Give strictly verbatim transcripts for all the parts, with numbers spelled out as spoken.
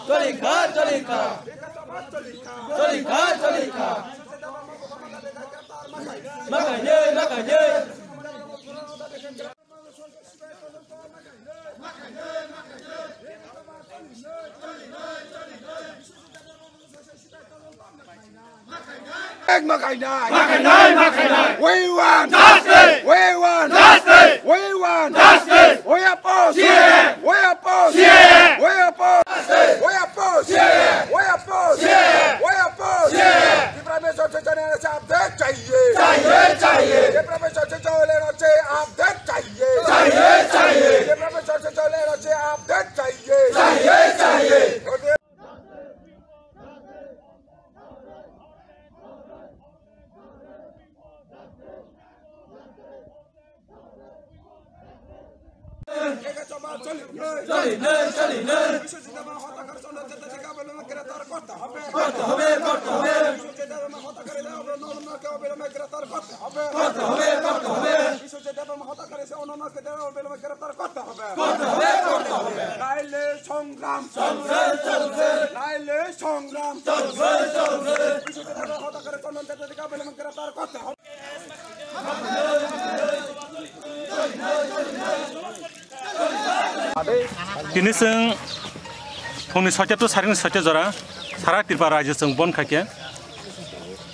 চলিখা, চলিখা। চলিখা, চলিখা। মাখাইনে, মাখাইনে। Ek makai nai. Makai nai, makai nai. We want justice. We want justice. We want justice. We oppose. C A A. We oppose. C A A. We oppose. Justice. We oppose. C A A. We oppose. C A A. We oppose. C A A. Tripura Male Society से update चाहिए। चाहिए, चाहिए। Tripura Male Society से update चाहिए। चाहिए, चाहिए। Tripura Male Society से update चाहिए। चाहिए, चाहिए। নাইলে সংগ্রাম চলবে, চলবে। নাইলে সংগ্রাম চলবে, চলবে। বিশ্বজিৎ দেববর্মাকে হত্যা করে চন্দন চ্যাটার্জিকে অবিলম্বে গ্রেফতার করতে হবে। Tini chwng phungni soita to saringni soita jora sara Tripura rajyo chwng bon khaikhe.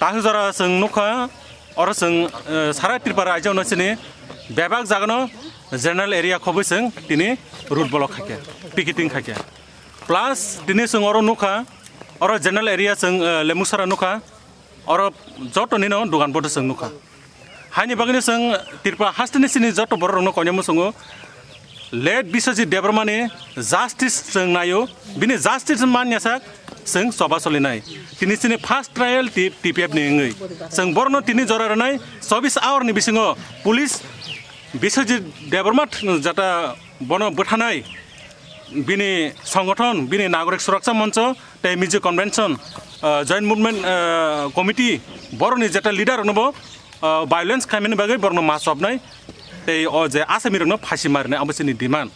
Takhuk jora chwng nukha, oro chwng, eh, sara Tripura rajyo no chini bebak jagano general area khobwi chwng tini road block khaikhe, picketing khaikhe. Plus tini chwng oro nukha, oro general area chwng, eh, Lemusara nukha, oro joto nino dugan bodo chwng nukha. Haini bagwino chwng Tripura hasteni chini joto borok rokno koinai muchungo, late Biswajit Debbarmani justice chwng naio, bini justice manya sak chwng choba solinai. Tini chini first trial T-, T P F ni wngwi. Chwng borokno tini jora rwnai, chobbish hour ni bisingo police Biswajit Debbarma jata bono bwthanai, bini songothon, bini nagorik suraksa moncho tei Mizo Convention, ah, Joint Movement, ah, Committee, borokni jeta leader rokno bo, ah, violence khaimani bagwi borokno ma chobnai tei o je asami rokno phasi marinai, abo chini demand.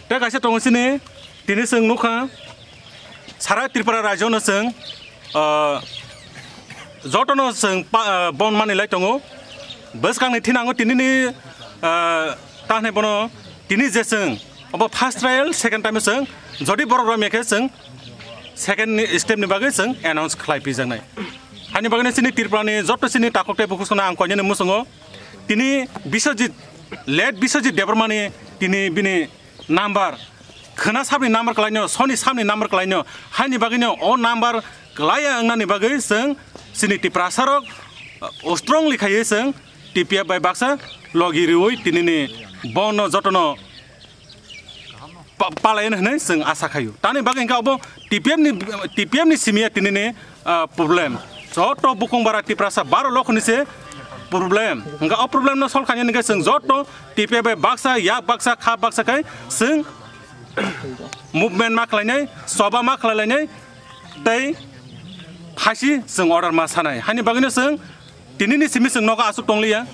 Tei kaisa tongo chini, tini chwng nukha, sara Tripura rajyo no chwng, ah, jotono chwng pa-, ah, bon manwi lai tongo. Bwskangni thinango tinini, ah, ta hwnwi bono tini je chwng obo first trial, second time chwng jodi borok romya khe chwng second ni step ni bagwi chwng announce khlai pijaknai. Haini bagwino chini Tripura ni joto chini takhuk tei bukhuk songno ang koinani muchungo tini Biswajit, late Biswajit Debbarmani tini bini number, khwna sabni number kwlaino, soni sabni number kwlaino, haini bagwino o number kwlaiya wngnani bagwi chwng chini Tiprasarok, uh, strongly khaiwi chwng T P F bai baksa logi riwi tinini bono jotono pa-, palayan hwnwi chwng asa khaio. Tani bagwi hwnkhe obo T P F ni, T P F ni simi ya tinini, ah, problem. Joto bukung bara Tiprasa baro lokhoni se problem. Hwnkhe o problem no solve khainani hwnkhe chwng joto T P F bai baksa, yak baksa, kha baksa khai chwng movement ma khlainai, choba ma khlailainai, tei phaisi chwng order ma sanai. Haini bagwino chwng tinini simi chwng nogo aswk tongliya,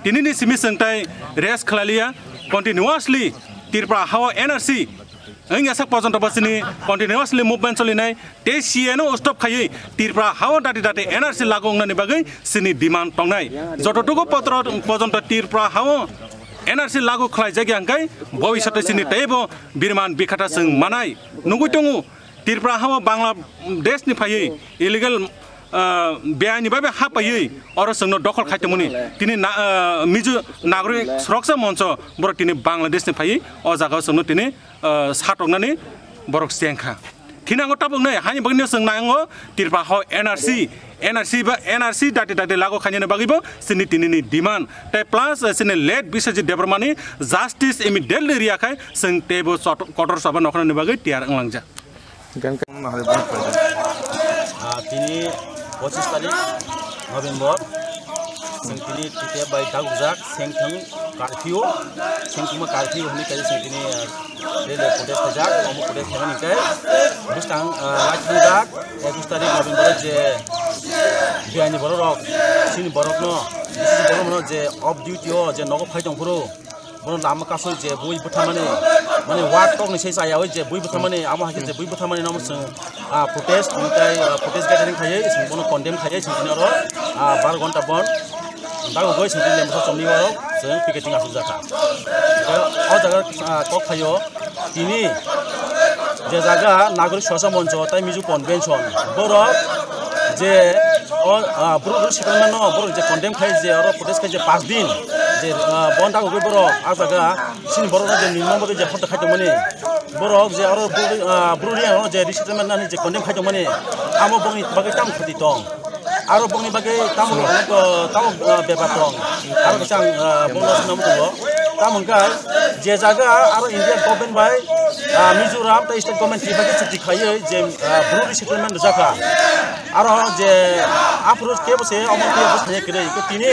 tinini simi chwng tei rest khlailiya, continuously Tripura hao N R C wngya sak porjonto bo chini continuously movement solinai, tei C A no stop khaiwi Tripura hao dati dati N R C lagu wngnani bagwi chini demand tongnai. Jototuku potro porjonto Tripura hao N R C lagu khlaijakya hwnkhe bobisyoto chini teibo birman bikhata chwng manai. Nugwi tongo, Tripura hao Bangladesh ni phaiwi illegal, ah, beaini bai bai ha paiwi oro chwngno dokhol khai tongmani. Tini na-, ah, Mizo Nagorik Suraksa Moncho borok tini Bangladesh ni phaiwi o jaga o chwngno tini, ah, satoknani borok chengkha. Thinango tabuknai, haini bagwino chwng nango Tripura hao N R C, N R C ba, N R C dati dati lagu khainani bagwibo chini tinini demand. Tei plus, eh, chini late Biswajit Debbarmani justice immediately riya khai chwng teibo chot-, kotor choba nokhnani bagwi tiyar wnglangjak. Ah, tini pochis tarik November, chwng tini T P F bai dagujak, sengthing curfew, sengthingma curfew hwnwi kaisa chwng tini, ah, rally protest khaijak, omo protest khaimani hwnkhe bwskang, ah, laithajak, ekush tarik November je biani borok rok, chini borokno, chini borokno je off duty o je nogo phai tongphuru, Bono lama kasui je bui bwthamani, mane wak tokni se chaya oi je bui bwthamani, amo hai khe je bui bwthamani namo chwng, ah, protest, tei, ah, protest gathering khaiwi chwng bono condemn khaiwi chwng tini oro, ah, bar ghonta bon dagogoi chwng tini lemsa chomni oro chwng picketing asuk jakha. Tei o jaga, ah, kok phaio tini je jaga Nagorik Swacha Moncho tei Mizo Convention borok je o, ah, Bru Resettlement no borok je condemn khai je oro protest khai je paanch din je, ah, bon dagogoi borok a jaga Chini borok je nirmom bagwi je hotta khai tongmani, borok je aro Bru-, ah, Bru Reang je resettlement nani je condemn khai tongmani, amo bongni bagwi tamo khati tong, aro bongni bagwi tamo, ah, tamo, ah, bepar tong, aro kisa ang, ah, bongno swnam tongo. Tamo hwnkha je jaga aro India government bai, ah, Mizoram tei state government twi bagwi chuti khaiwi je, ah, Bru resettlement rwjakha. Aro je aphuru kebo se omo khe bo thani kwrwi. Tini,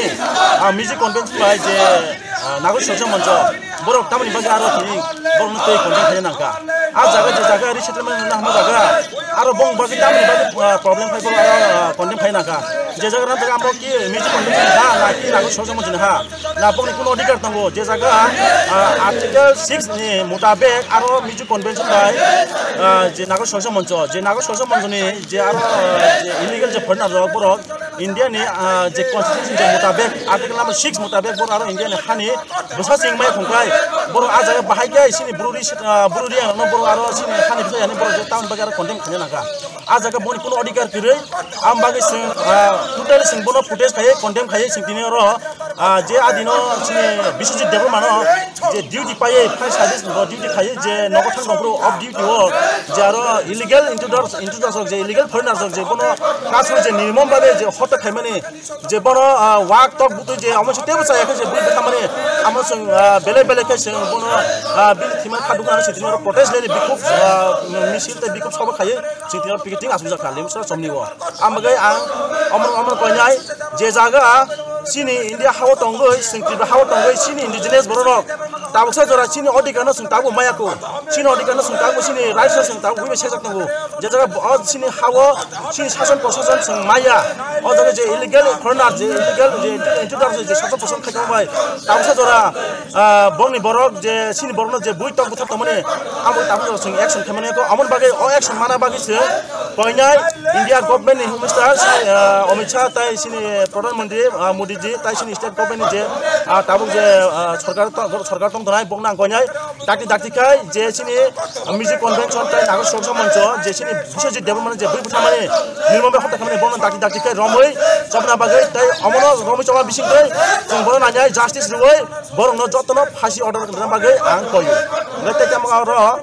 ah, Mizo Convention bai je, ah, Nagorik Swacha Moncho, borok tamoni bagwi aro tini borokno tei condemn khaina nangkha. A jaga je jaga resettlement wngna hwnma jaga, aro bong bagwi tamoni bagwi, ah, problem khai borok aro, ah, condemn khaina nangkha. Je jaga rang jaga amrok ki Mizo Convention ha, na ki Nagorik Swacha Moncho ha, na bongni kuno odhikar tongo. Je jaga, ah, Article six ni mutabek aro Mizo Convention bai, ah, je Nagorik Swacha Moncho, je Nagorik Swacha Moncho ni je aro, ah, je illegal je foreigner rok borok India ni, ah, je constitution je mutabek, Article number six mutabek borok aro India ni hani bwsa sing maya khongkhai borok a jaga bahai khe sini Bru Reang, ah, Bru Reang rokno borok aro sini hani bwsa yani borok je tamoni bagwi aro condemn khaina nangkha. A jaga boni kuno odhikar kwrwi, am bagwi chwng, ah, totally chwng bono protest khaiwi, condemn khaiwi chwng tini oro, ah, je adino chini Biswajit Debbarma no je duty paiwi, fire service bo duty khaiwi je nogo thang tongphuru off duty o, je aro illegal intruders, intruders rok je illegal foreigners rok je bono kasu je nirmom bagwi je hotta khaimani, je bono, ah, wak tok butwi je omo se tebo chaya khe je bui bwthamani, amo chwng, ah, belai belai khe chwng bono, ah, bini thimani kha dukha se tini oro protest rally bikhub, ah, misil tei bikhub sobo khaiwi chwng tini oro picketing asuk jakha limsa somni o. Ang bagwi ang omo, omo koinai je jaga chini India hao tongwi, chwng Tripura hao tongwi chini indigenous borok rok tabuksa jora chini odhikar no chwng tabuk maya kho. Chini odhikar no chwng tabuk, chini rights no chwng tabuk wi bai sejak tongo. Je jaga o chini hao, chini sason prosason chwng maya. O jaga je illegal foreigner, je illegal je intruder je sason prosason khai tong bai. Tabuksa jora, ah, bongni borok je chini borok no je bui tok bwthar tongmani, abo tabuksa jora chwng action khaimani kho. Amoni bagwi o action mana bagwi se koinai India government ni Home Minister, ah, Amit Shah tai chini Pradhan Mantri, ah, Modi ji tai chini state government ni je, ah, tabuk je, ah, sorkar to-, sorkar tong tonai bokno ang koinai. Dakti dakti khai je chini Mizo Convention tei Nagorik Swacha Moncho je chini Biswajit Debbarma je bui bwthamani nirmom bai hotta khamani bono dakti dakti khai romwi chobna bagwi tei omono romwi chobna bisingtwi chwng bono nangnai justice rwwi borokno jotono phasi order rwna bagwi ang koyo. Hwnkhe tei tamo oro